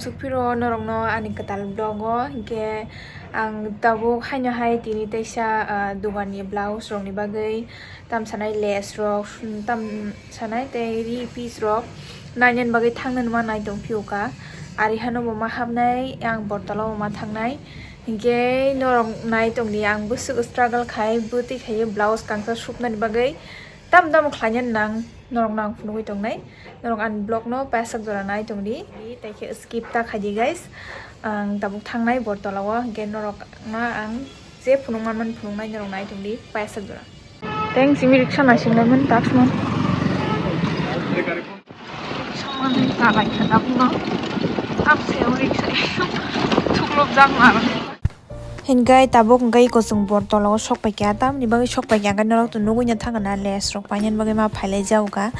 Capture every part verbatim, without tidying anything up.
Sukphiro norokno ani kwtal vlog o, hinkhe ang tabuk haino hai tini teisa, ah, dugan ni blouse rok ni bagwi, tam sanai lace rok, tam sanai tei ri piece rok nainani bagwi thangnani ma nai tong phiyokha. Ari hano bo ma hapnai, ang bortolo bo ma thangnai. Hinkhe norok nai tongdi, ang bwswk struggle khai, bwtwi khai blouse kangsa suknani bagwi. Tam tamo khlaina nang, norok nang phunugwi tongnai. Norok ani vlog no paisa jora nai tongdi. Tei khe skip ta khaidi, guys. Ang tabuk thangnai bortolo o, hinkhe norok no ang je phunukman man phunuknai, norok nai tongdi paisa jora. Teng simi riksa naisinglai man taksman. Riksa manwi ta lai kha tabuk no. Tam se riksa thuklop jak ma. Hinkhe tabuk hinkhe eko chwng bortolo o sok paikha, tamni bagwi sok paikha hinkhe norok to nugwi no thangkha na, lace rok painani bagwi ma phailai jago kha.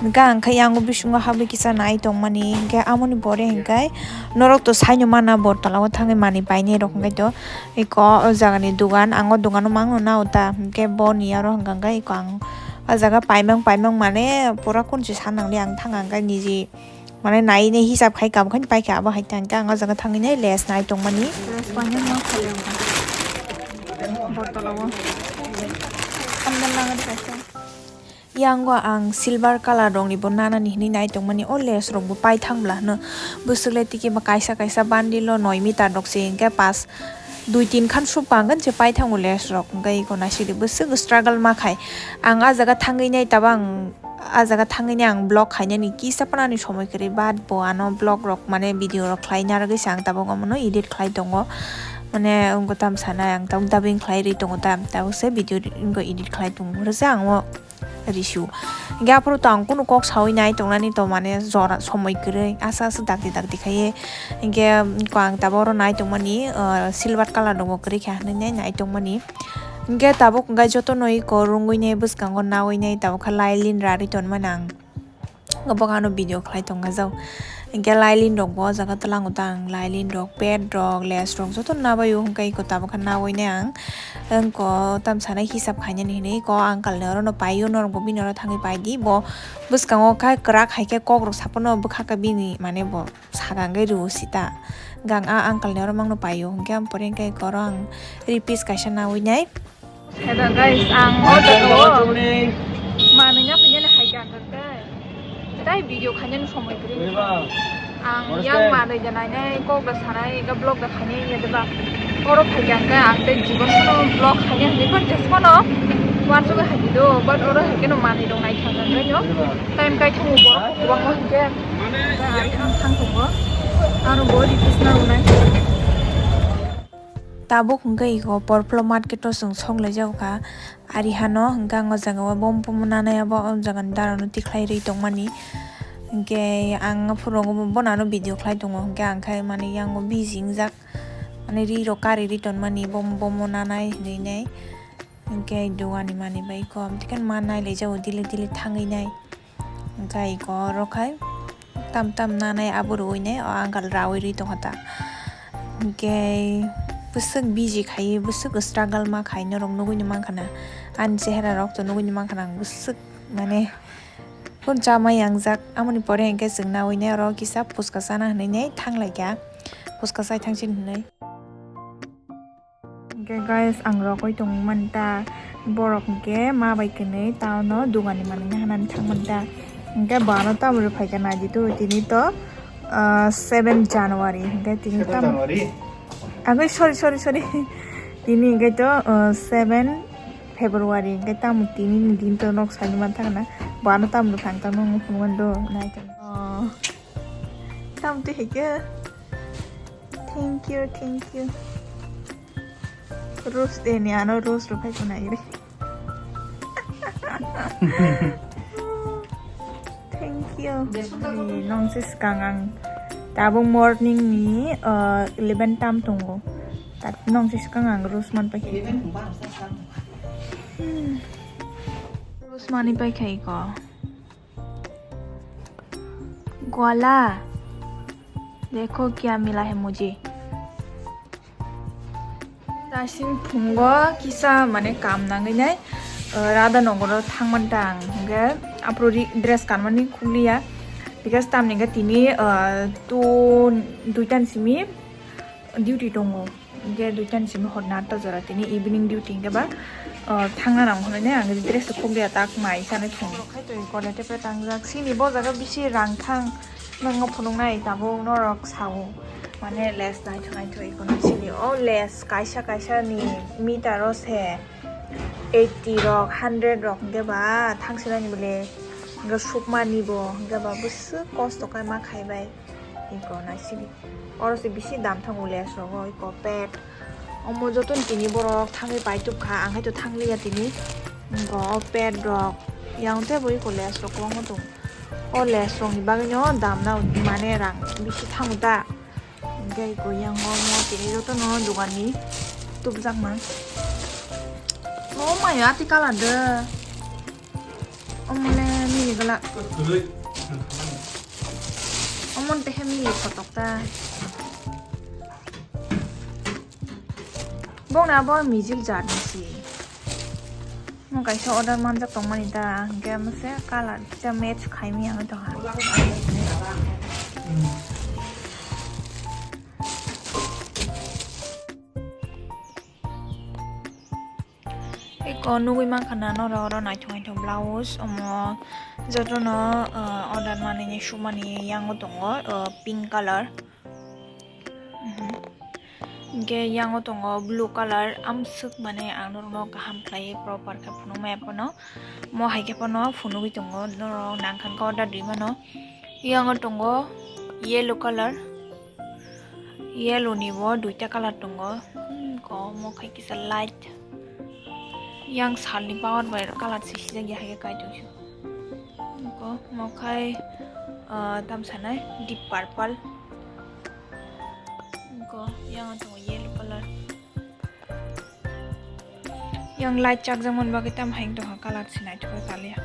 Hinkhe ang khe yang o bisingo habwi kisa nai tongmani, hinkhe amoni pore hinkhe norok to saino mana bortolo o thangwi manwi painai rok hinkhe to eko o jaga ni dugan, ang o dugan o mangno nao ta, hinkhe boni aro hinkha hinkhe eko ang o jaga paimang paimang mane pura kunchi sanangli ang thangkha hinkhe niji. Mane nai nai hisab khai kam khai paikha abo hai tang khe ang o jaga thangwi nai lace nai tongmani. Lace painani ma khailai wngkha. Bortolo o. Hamdan nang ri kaisa. Yang o ang silver colour rok ni bo nanani hinwi nai tongmani, o lace rok bo paithang bla hwno. Bwswk le tiki ba kaisa kaisa bundle o noi meter rok se hinkhe pas dui tin khan suk pangkhe se paithango lace rok, hinkhe eko naisidi bwswk struggle ma khai. Ang a jaga thangwi nai tabang. A jaga thangwi ni ang vlog khainani kisa phano ani somoi kwrwi, but bo ano vlog rok mane video rok khlai narwgwi se ang tabuk omono edit khlai tongo, mane wngkha tam sanai ang tabuk dubbing khlai rwi tongo ta, tabuk se video wngkha edit khlai tongo se ang o risiu. Hinkhe aphuru to ang kunu kok sawi nai tongnani to mane jora somoi kwrwi asa asa dakti dakti khaiwi hinkhe wngkha ang tabuk oro nai tongmani, ah, silver colour rokbo kwrwi kha hinwi nai nai tongmani. Hinkhe tabuk hinkhe jotono eko rwngwi nai bwskango nawi nai tabuk khe lailin rarwi tonmani ang. Obo khe ano video khlai tongkha jak. Hinkhe lailin rokbo o jaga twlango ta ang lailin rok, pad rok, lace rok jotono nabaio hinkhe eko tabuk khe nawi nai ang. Wngkha tam sanai hisab khainani hinwi eko uncle ni orono paio, norokbo bini oro thangwi paidi. Bo bwskango khe kwrak hai khe kok rok saphano bwkha khe bini mane bo saka hwnkhe rw sita. Gang a uncle ni oro mangno paio, hinkhe ampore hinkhe eko oro ang three piece kaisa nawi nai. Hello guys, ang o jaga o manwi na phaiya ni hai kha khe tai video khainani somoi kwrwi. Ang yang manwi da nainai, kok da sanai, ga vlog da khainai ya deba. Oro phaikha hinkhe ang tei jibon phano vlog khainai hinwi phano jesphano uansugwi hai di do, but oro hai kheno manwi rok naithang kha no. Time kai thango borok kwbangma hinkhe. Ang thang tongo. Aro bo request na rwnai. Tabuk hwnkhe iko Porpolo market o chwng song lai jago kha. Ari hano hwnkhe ang o jaga o bom bom nanai abo o jaga ni dara no tikhlai rwi tongmani. Hinkhe ang aphuru bo, bono ano video khlai tongo. Hinkhe ang khe mani yang o busy wngjak. Mani ri rok kari ri tonmani bom bom o nanai hinwi nai. Hinkhe dogan ni manwi bai kom tikhe ma nai lai jago daily daily thangwi nai. Hinkhe iko oro khai tam tam nanai abo rwui nai, o uncle raui rwi tongkha ta. Hinkhe bwswk busy khai, bwswk struggle ma khai, norok nugui ni mankha na. Ani chehera rok to nugui ni mankha na, ang bwswk mane phone chama yangjak. Amoni pore hinkhe chwng naui nai oro kisa phuska chana hinui nai thang lai kha, phuska chai thang sini hinui. Hinkhe guys, ang rogwi tongmani ta, borok hinkhe ma bai kwnwi town o dogani manwi hanani thangmani ta. Hinkhe bo ano tamoni phaikha naidi tu tini to, ah, seven January. Hinkhe tini seven tam January? Agoi, sorry, sorry, sorry. Tini hinkhe to, ah, seven February. Hinkhe tamo tini ni din to nok saini mantha na. Bo ano tamoni phang tangma wng phunukmani do nai. Oh. Tam twi hai khe. Thank you, thank you. Rose de ni ano rose rok hai kunai re. Thank you. Nong se skang ang tabuk morning ni, uh, eleven tam tongo. Tat nong se skang ang rose man pai. Hmm. Rose mani pai khai ko. Gwala, dekho kya mila hai mujhe. Tasing phungo kisa mane kam nangwi nai, uh, Radha Nagar o thangmani ta ang, hinkhe aphuru ri-, dress kanmani khuliya. Because tamni hwnkhe tini, ah, two, duitan simi duty tongo. Hwnkhe duitan simi hor na ta jora tini evening duty hwnkhe ba, ah, thangna nang hwnwi ang dress khok ya tak mai sanai thung. Khai to ikone tepe tangjak. Sini bo jaga bisi rang thang nang phunuk nai tabuk norok sao. Mane less nai thung ai thung ikone sini. O less kaisa kaisa ni meter o se eighty rok, hundred rok hwnkhe ba thangsinani bole hwnkhe sukmani bo hwnkhe ba bwswk kosto khe ma khaibai. Iko naisidi. Oro se bisi dam thango less rogo, iko pad. Omo joto ni tini borok thangwi paitubkha, ang hai to thangliya tini. Iko o pad rok. Yang tei bo iko less rok kwbangma tongo. O less rok ni bagwi no dam na mane rang bisi thango ta. Hwnkhe iko yang o mo tini joto no dogan ni tubujak mang. O maya ati colour de. Omole mili gala. Omon tehe mili photok ta. Bong na bo mijil jat ni si. Mo kaisa order manjak tongmani ta, hwnkhe mose colour kisa match khaimi ang tongha. Eko nugui mankha na norok oro naithok naithok blouse omo jotono, ah, order manwi sumani yango tongo, ah, pink colour. Mhm. Hwnkhe yango tongo blue colour amswk mane ang norokno kaham khlaiwi proper khe phunukmaya phano mo hai khe phano phunugui tongo norok nangkha khe order rwi mano. Yango tongo yellow colour. Yellow ni bo duita colour tongo. Hmm, ko mo khai kisa light. Yang salni power bai colour se sijak ya hai khe kai tong si. Ko mo khai, ah, tam sanai deep purple. Ko yang tongo yellow colour. Yang light chakjak man bagwi tam hai tong ha colour se naithok khe kaliya.